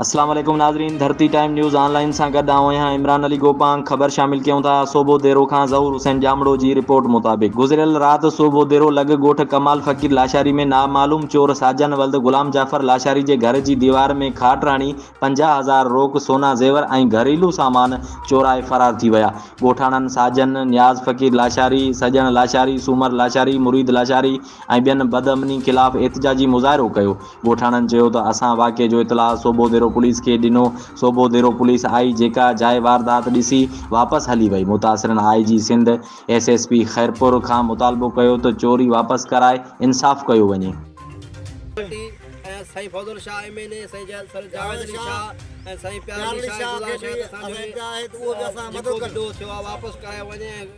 اسلام عليڪم ناظرين ڌرتي ٽائيم نيوز آن لائين سان گڏ آئون آهيان عمران علي گوپانگ خبر شامل ڪيون ٿا صوبو ديرو کان ظهور حسين ڄامڙو جي رپورٽ مطابق گذريل رات صوبو ديرو لڳ ڳوٺ ڪمال فقير لاشاري ۾ نامعلوم چور ساجن ولد غلام جعفر لاشاري جي گهر جي ديوار ۾ کاٽ هڻي 50 هزار روڪ سونا زيور ۽ گهريلو سامان چورائي فرار ٿي ويا ڳوٺاڻن ساجن، نياز فقير لاشاري، سڄڻ لاشاري، سومر لاشاري، مريد لاشاري ۽ ٻين بدامني خلاف احتجاجي مظاهرو ڪيو. ڳوٺاڻن چيو ته اسان واقعي جو اطلاع سوڀوديرو پوليس کي ڏنو، سوڀوديرو پوليس آئي جيڪا جاء واردات ڏسي واپس هلي وئي. متاثرن I G Sindh, S S P Khairpur کان مطالبو ڪيو ته چوري واپس ڪرائي انصاف ڪيو وڃي. ڀٽي ۽ سائين فضل شاهه ايم اين اي سائين جاويد علي شاهه ۽ سائين پيار علي شاهه گذارش آهي ته اسان جو جيڪو به ڏوهه ٿيو آهي واپس ڪرايو وڃي ۽.